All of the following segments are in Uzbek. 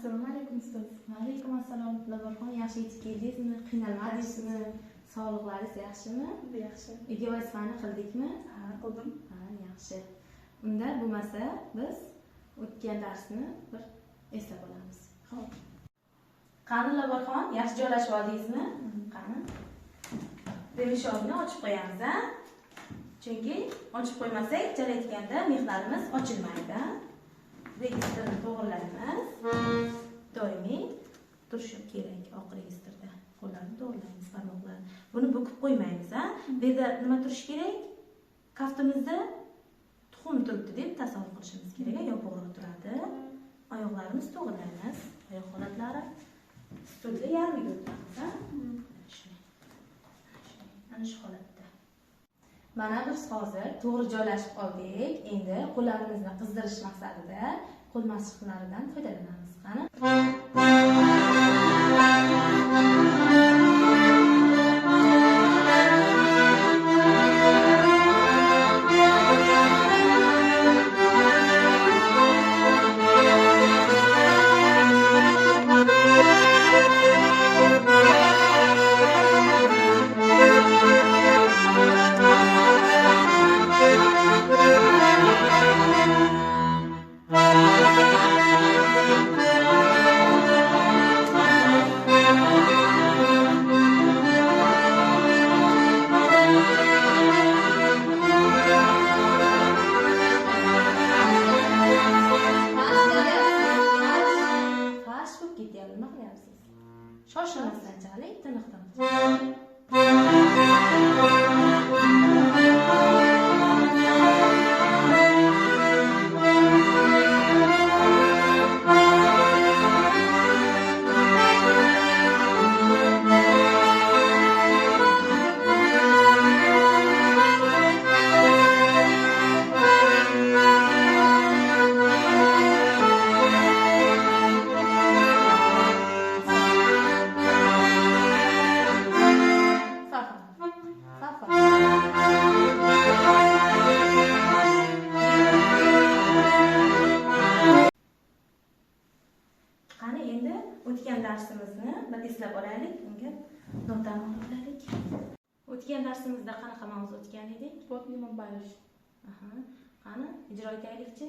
Assalomu alaykum ustoz. Va alaykum assalom. Laborxon, yaxshi yetib keldingizmi? Qiynalmadingizmi? Sog'liqlaringiz yaxshimi? Yaxshi. Uyga vazifani qildikmi? Ha, qildim. Ha, yaxshi. Unda bo'lmasa biz o'tgan darsni bir eslab olamiz. Xo'p. Qani Laborxon, yaxshi joylashib oldingizmi? Qani? Remishokni ochib qo'yamiz, a? Chunki ochib qo'ymasak, chalayotganda mexlarimiz ochilmaydi. Registrni to'g'rilaymiz. Doimiy turishi kerak oq registrda. Qo'llarni to'g'rilaymiz, barmoqlarni. Buni bukib qo'ymaymiz, a? Bu yerda nima turishi kerak? Kaftimizda tuxum turibdi deb tasavvur qilishimiz kerak, yopig'roq turadi. Oyoqlarimiz to'g'rilaymiz, oyoq holatlari. Stulda yarmiga o'tiramiz, a? Ana shu holatda. Mana biz hozir to'g'ri joylashib oldik. Endi qo'llarimizni qizdirish maqsadida qo'l mashqlaridan foydalanamiz. Qani? Shoshilmasdan chaling, tiniq-tiniq. Qani endi o'tgan darsimizni bir eslab olaylik, unga notani olib olaylik. O'tgan darsimizda qanaqa mavzu o'tgan edik? Aha. Qani ijro etaylikchi?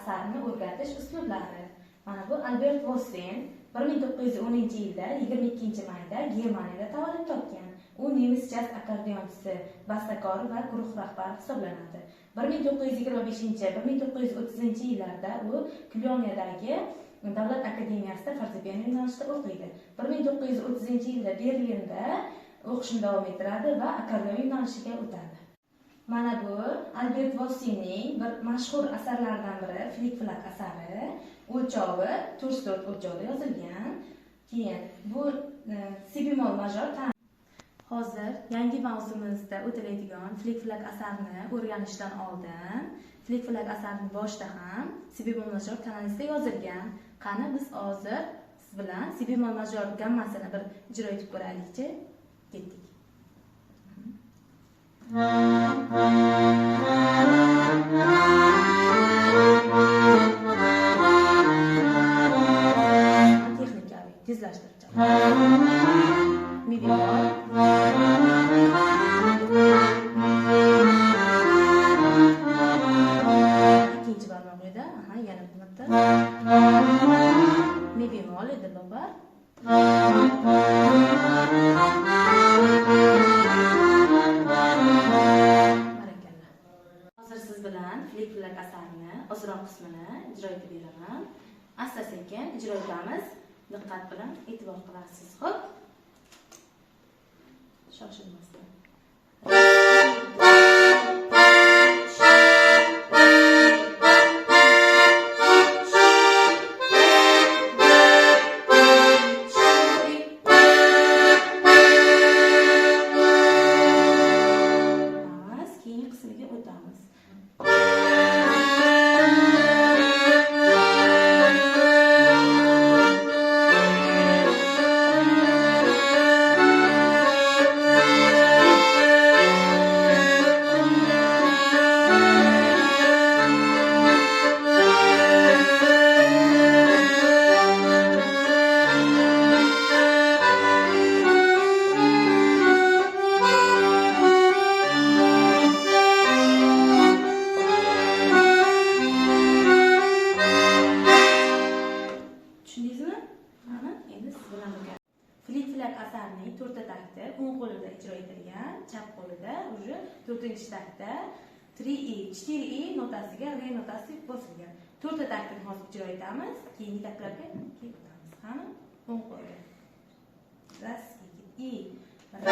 asarini o'rgatish uslublari. Mana bu Albert Vossen 1910-yilda 22-mayda Germaniyada tavallud topgan. U nemis jaz akkordeonchisi, bastakori va guruh rahbari hisoblanadi. 1925-1930 yillarda u Koloniyadagi Davlat akademiyasida fortepiano yo'nalishida o'qiydi. 1930-yilda Berlinda o'qishini davom ettiradi va akkordeon yo'nalishiga o'tadi. Mana bu Albert Vossenning bir mashhur asarlaridan biri Flik-flak asari. O'lchovi 4/4 o'lchovda yozilgan. Keyin bu si bemol major. Hozir yangi mavzumizda o'tiladigan Flik-flak asarini o'rganishdan oldin Flik-flak asarini boshida ham si bemol major tonalisida yozilgan. Qani biz hozir siz bilan si bemol major gammasini bir ijro etib ko'raylikchi. Ketdik. Texnikaviy tezlashtirib chalamiz. Mi bemol. Ikkinchi barmoq edi. Aha, yana bir marta. Mi bemol edi lobar. Barakalla. Hozir siz bilan Flik-flak asarini ozroq qismini ijro etib beraman. Asta-sekin ijro etamiz. Diqqat bilan e'tibor qilasiz. Xo'p. Shoshilmasdan. Keyingi qismiga o'tamiz. Tushundingizmi? Mana endi siz bilan birga Flik-flak asarining 4ta takti o'ng qo'lida ijro etilgan, chap qo'lida уже 4-taktda 3E, 4E notasiga re notasi bosilgan. 4ta taktini hozir ijro etamiz, keyingi taktlarga keyin o'tamiz. Qani o'ng qo'lda. Ras, ikki, i. Ras, i,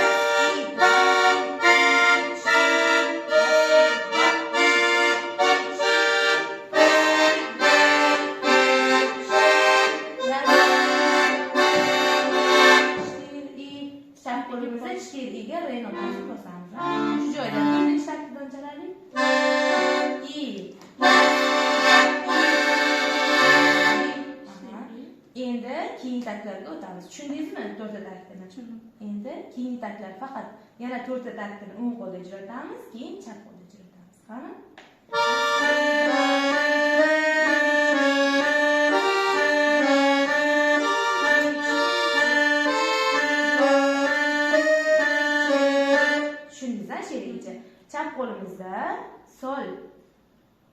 chap qo'limizda 4E'ga re notasi bosamiz. Shu joyda 4-taktidan chalaylik. I. Endi keyingi taktlarga o'tamiz. Tushundingizmi 4ta taktini? Endi keyingi taktlar faqat yana 4ta taktini o'ng qo'lda ijro etamiz, keyin chap qo'lda ijro etamiz. Qani? Tushundingizmi? Chap qo'limizda sol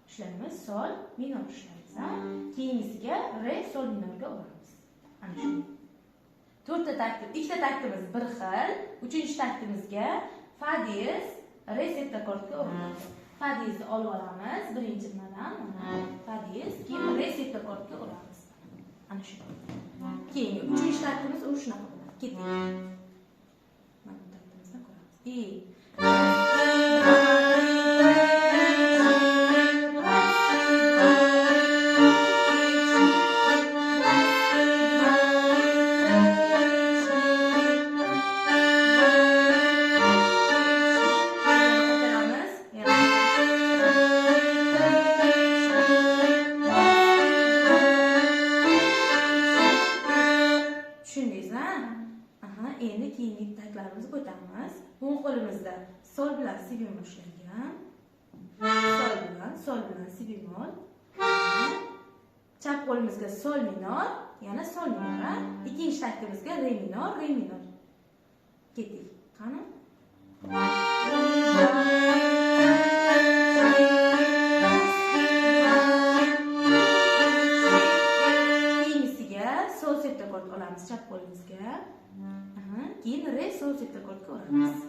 ushlaymiz, sol minor ushlaymiz. Keyingisiga re sol minorga uramiz. Ana shu. 4ta takt, ikkita taktimiz bir xil, 3-taktimizga fa diyez re septakordga uramiz. Fa diyezni olib olamiz, birinchi nimadan mana fa diyez, keyin re septakordga uramiz. Ana shu. Keyingi 3-taktimiz u shunaqa bo'ladi. Ketdik. Mana bu taktimizni ko'ramiz. I Tushundingizmi? Aha, endi keyingi taktlarimizga o'tamiz. O'ng qo'limizda sol bilan si bemol ushlangan. Sol bilan si bemol. Chap qo'limizga sol minor, yana sol minor. Ikkinchi taktimizga re minor, re minor. Ketdik. Qani? Keyin re sol septakordga uramiz.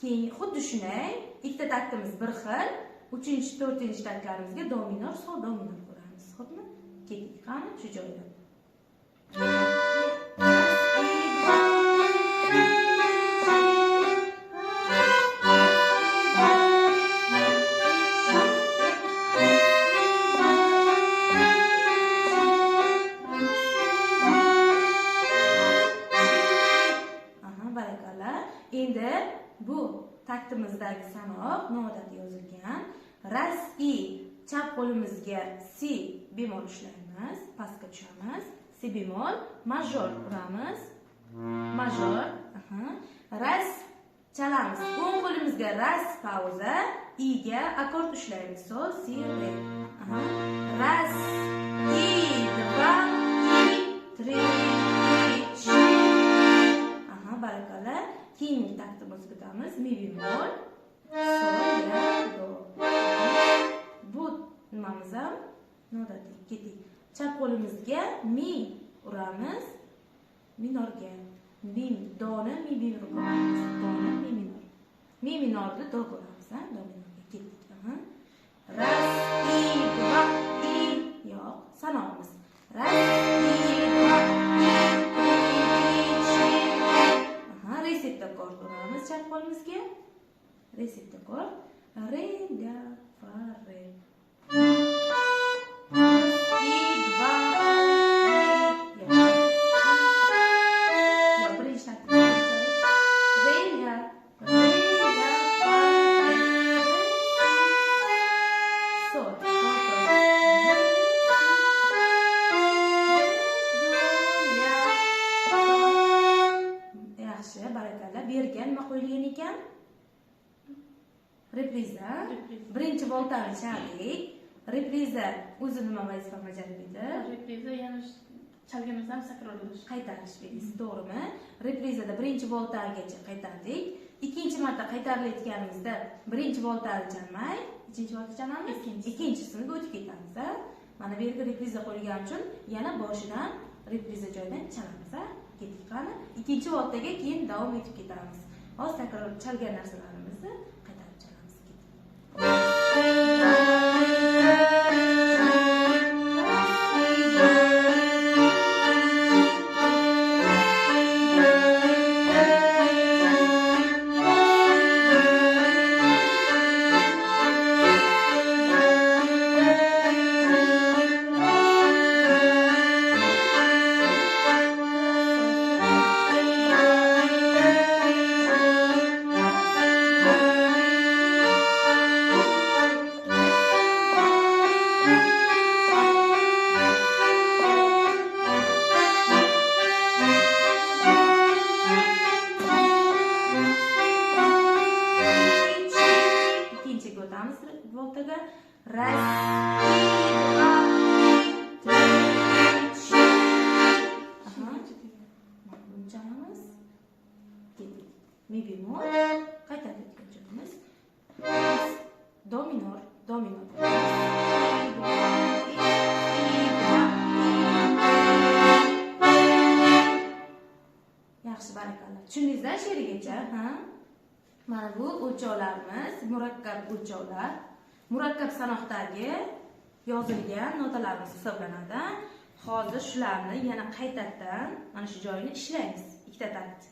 Keyin xuddi shunday ikkita taktimiz bir xil, 3-chi, 4-chi taktlarimizga do minor, sol do minor uramiz. Xo'pmi? Ketdik, qani shu joyda. Endi bu taktimizdagi sanoq noodatiy yozilgan. Ras i chap qo'limizga si bemol ushlaymiz, pastga tushamiz, si bemol major uramiz, major, ras chalamiz. O'ng qo'limizga ras pauza, i ga akord ushlaymiz, sol, si, re. Ras, i, dva, i, tri, четыре. Barakalla. Keyingi taktimizga o'tamiz. Mi bemol, sol, la, do. Bu nimamiz ham noodatiy. Ketdik. Chap qo'limizga mi uramiz, minorga. Mi doni mi bemol uramiz. Doni mi minor. Mi minorni do uramiz, ha? Do minorga ketdik. Ras, i, dva, i. Yo'q, sanog'imiz. Ras, i, dva, i, tri, четыре. Re septakord uramiz chap qo'limizga. Re septakord. Re, la, fa, re. I, dva, i. Yo'q, birinchi taktni. Re, la, re, la, fa, re, re, sol, do, do. La, fa. Yaxshi, barakalla. Bu yerga nima qo'yilgan ekan? Repriza. Birinchi voltani chaldik. Repriza o'zi nima vazifa bajarib edi? Repriza yana chalganimizdan takrorlash. Qaytarish belgisi, to'g'rimi? Reprizada birinchi voltagacha qaytardik. Ikkinchi marta qaytarilayotganimizda birinchi voltani chalmay, ikkinchi volta chalamiz, ikkinchisini o'tib ketamiz. Mana bu yerga repriza qo'yilgani uchun yana boshidan repriza joyidan chalamiz. Ketdik, qani. Ikkinchi voltaga keyin davom etib ketamiz. Hozir takror chalgan narsalarimizni qaytarib chalamiz. Ketdik. Voltaga ras, i, dva, i, tri, четыре. Buni chalamiz. Ketdik. Mi bemol, qaytarayotgan joyimiz. Do minor, do minor. Yaxshi, barakalla. Tushundingizlar shu yergacha, ha? Mana bu o'lchovlarimiz, murakkab o'lchovlar. Murakkab sanoqdagi yozilgan notalarimiz hisoblanadi. Hozir shularni yana qaytadan mana shu joyini ishlaymiz. Ikkita takt.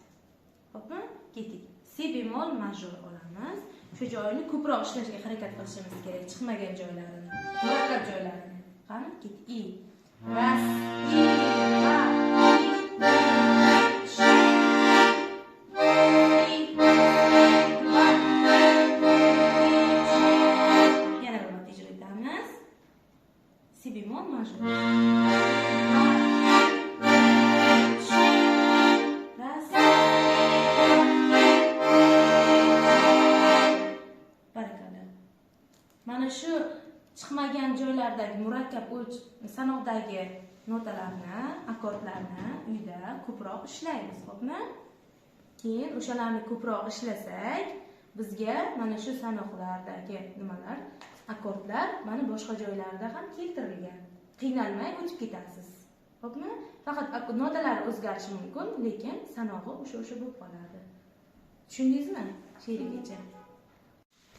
Xo'pmi? Ketdik. Si bemol major olamiz. Shu joyini ko'proq ishlashga harakat qilishimiz kerak, chiqmagan joylarini, murakkab joylarini. Qani, ketdik. I. Ras, i, va, i, sh, i, va, i. Yana bir marta ijro etamiz. Si bemol major. Ras. Barakalla. Mana shu chiqmagan joylardagi murakkab sanoqdagi notalarni, akkordlarni uyda ko'proq ishlaymiz, xo'pmi? Keyin o'shalarni ko'proq ishlasak, bizga mana shu sanoqlardagi nimalar, akkordlar mana boshqa joylarda ham keltirilgan. Qiynalmay o'tib ketasiz. Xo'pmi? Faqat notalar o'zgarishi mumkin, lekin sanog'i o'sha bo'lib qoladi. Tushundingizmi? She'rigacha.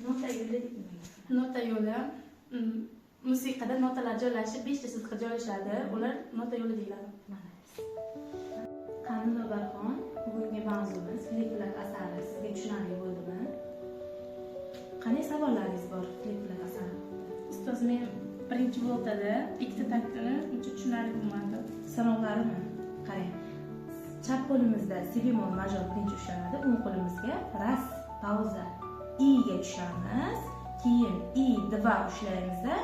Nota yo'li nima? Nota yo'li musiqada notalar joylashishi 5 ta chiziqqa joylashadi. Ular nota yo'li deyiladi. Qani Lobarxon, bugungi mavzumiz Flik-Flak asari sizga tushunarli bo'ldimi? Qanday savollaringiz bor Flik-Flak asari? Ustoz, men birinchi voltada ikkita taktini uncha tushunarli bo'lmadi. Sanoqlarimi? Qarang. Chap qo'limizda si bemol major birinchi ushlanadi, o'ng qo'limizga ras, pauza, i ga tushamiz, keyin i 2 ushlaymizda,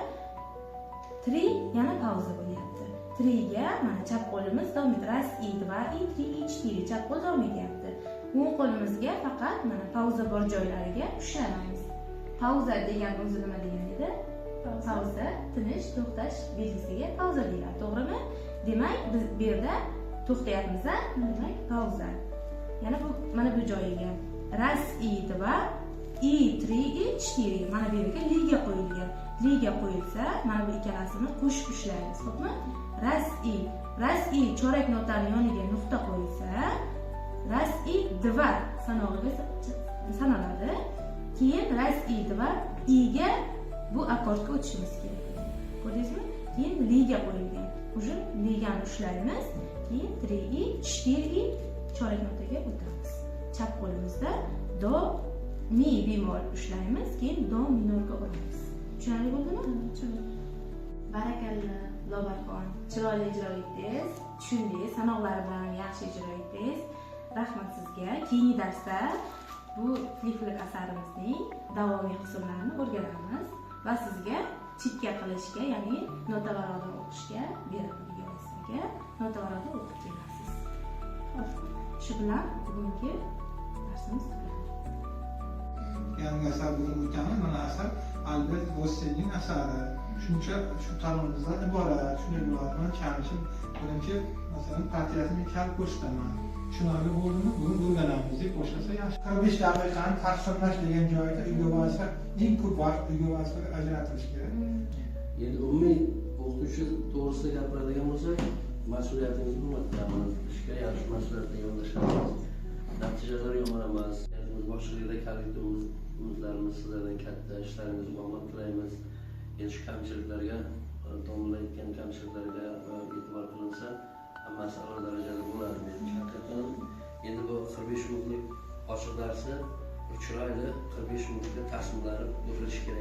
3 yana pauza bo'lyapti. 3 ga mana chap qo'limiz davom etadi. Ras i 2 i 3 i 4 chap qo'l davom etyapti. O'ng qo'limizga faqat mana pauza bor joylariga ushlamaymiz. Pauza degan o'zi nima degan edi? Pauza, tinish, to'xtash belgisiga pauza deyiladi, to'g'rimi? Demak, biz bu yerda to'xtayapmiz, demak pauza. Yana bu mana bu joyiga ras i 2 i 3 i 4 mana bu yerga liga qo'yilgan. Liga qo'yilsa, mana bu ikkalasini qo'shib ushlaymiz, to'g'rimi? Ras i chorak notani yoniga nuqta qo'yilsa, ras i 2 sanog'iga sanaladi. Keyin ras i 2 i ga bu akkordga o'tishimiz kerak. Ko'rdingizmi? Keyin liga qo'yilgan. Уже ligani ushlaymiz. Keyin 3 i 4 i chorak notaga o'tamiz. Chap qo'limizda do mi bemol ushlaymiz, keyin do minorga uramiz. Tushunarli bo'ldimi? Tushundim. Barakalla, Lobarxon. Chiroyli ijro etdingiz. Tushundingiz, sanoqlar bilan yaxshi ijro etdingiz. Rahmat sizga. Keyingi darsda bu Flik-Flak asarimizning davomiy qismlarini o'rganamiz va sizga chikka qilishga, ya'ni notalarni o'qishga beraman. Sizga notalarni o'qib kelasiz. Shu bilan bugungi darsimiz tugadi. Yangi asar bugun o'tamiz. Mana asar Albert Bossenning asari. Shuncha shu taronimizdan iborat. Shunday bo'ladi. Mana chalishib, birinchi masalan partiyasini chalib ko'rsataman. Tushunarli bo'ldimi? Bugun o'rganamiz deb boshlasa yaxshi. 45 daqiqani taqsimlash degan joyida uyga vazifa, eng ko'p vaqt uyga vazifaga ajratilishi kerak. Endi umumiy o'qituvchi to'g'risida gapiradigan bo'lsak, mas'uliyatimiz bu ishga yaxshi mas'uliyatli yondashamiz. Natijalar yomon emas. Boshchilikda kollektivimizlarimiz sizlardan katta, ishlaringizga omad tilaymiz. Endi shu kamchiliklarga, domla aytgan kamchiliklarga e'tibor qilinsa, hammasi a'lo darajada bo'ladi. Haqiqatan endi bu 45 minutlik ochiq darsi bir chiroyli 45 minutga taqsimlanib o'tilishi kerak.